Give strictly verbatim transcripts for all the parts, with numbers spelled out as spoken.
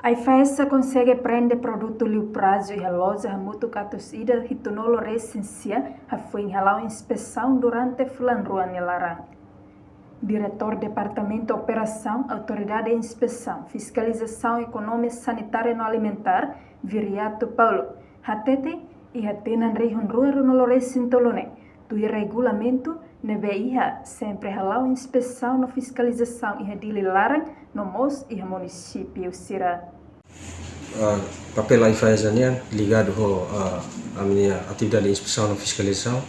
AIFAESA konsege prende produtu liu prazu iha loja hamutuk atus ida hitunulu resin sia hafoin hala'o inspesaun durante fulan rua nia laran. Diretór Departamentu Operasaun Autoridade Inspesaun Fiskalizasaun Ekonomia Sanitária no Alimentár, Viriato Paulo, hatete iha tinan rihun rua ruanulu resin tolu ne'e, tuir regulamentu ne'ebé iha, sempre hala'o inspesaun no fiskalizasaun iha Dili laran no mós iha munisípiu sira. Ah, papél AIFAESA nian ligadu ho, ah, ami-nia atividade inspesaun no fiskalizasaun.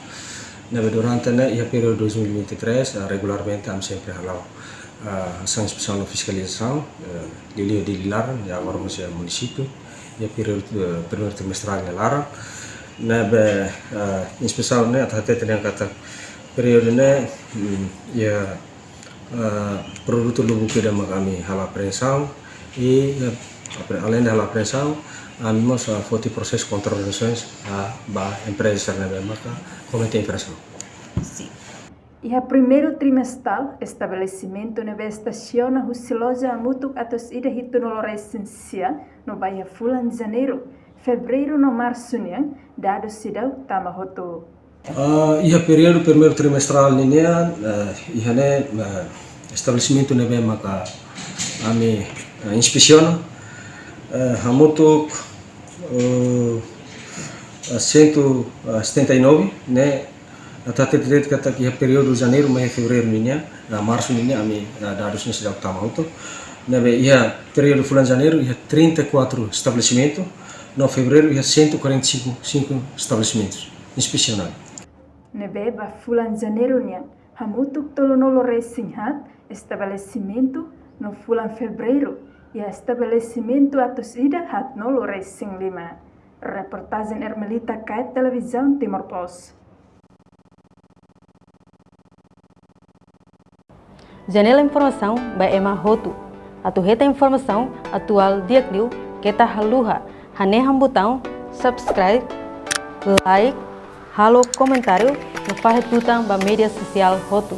Ne'ebé durante ne'e iha períodu dois mil e vinte e três, ah, regularmente ami sempre hala'o, ah, asaun inspesaun no fiskalizasaun, eh, liuliu Dili laran, i agora mós iha munisípiu, iha períodu, eh, primeiru trimestrál nia laran. Ne'ebé, eh, inspesaun ne'e atu hatete dehan katak períodu ne'e, mm, iha, eh, produtu lubuk ida maka ami halo apreensaun, i, eh, apre-, aleinde halo apreensaun, ami mós, eh, foti prosesu kontra-ordenasoens, eh, ba empreza sira ne'ebé maka komete infrasaun. Sin. Iha primeiru trimestrál, estabelesimentu ne'ebé estasiona husi loja hamutuk atus ida hitunulu resin sia no ba iha fulan Janeiru, Fevereiru no Marsu nian, dadus seidauk tama hotu. Ah, iha períodu primeiru trimestrál ninian, eh, iha ne'e, eh, estabelesimentu ne'ebé maka ami, eh, inspesiona, eh, hamutuk, eh, eh, cento e setenta e nove, ne'e, atu hatete de'it katak iha períodu Janeiru mai Fevereiru ninian, ah, Marsu ninian, ami, ah, dadus ne'e seidauk tama hotu. Ne'ebé iha períodu fulan Janeiru iha trinta e quatro estabelesimentu, no Fevereiru iha cento e quarenta e cinco, cinco estabelesimentus inspesionadu. Ne'ebé ba fulan Janeiru nian, hamutuk tolunulu resin haat estabelesimentu, no fulan Fevereiru iha estabelesimentu atus ida haatnulu resin lima. Reportajen Ermelita Kait, Televizaun Timor Post. Janela informasaun ba ema hotu. Atu hetan informasaun atuál di'ak liu, keta haluha hanehan butaun subscribe, like, halo komentáriu, no fahe tutan ba média sosiál hotu.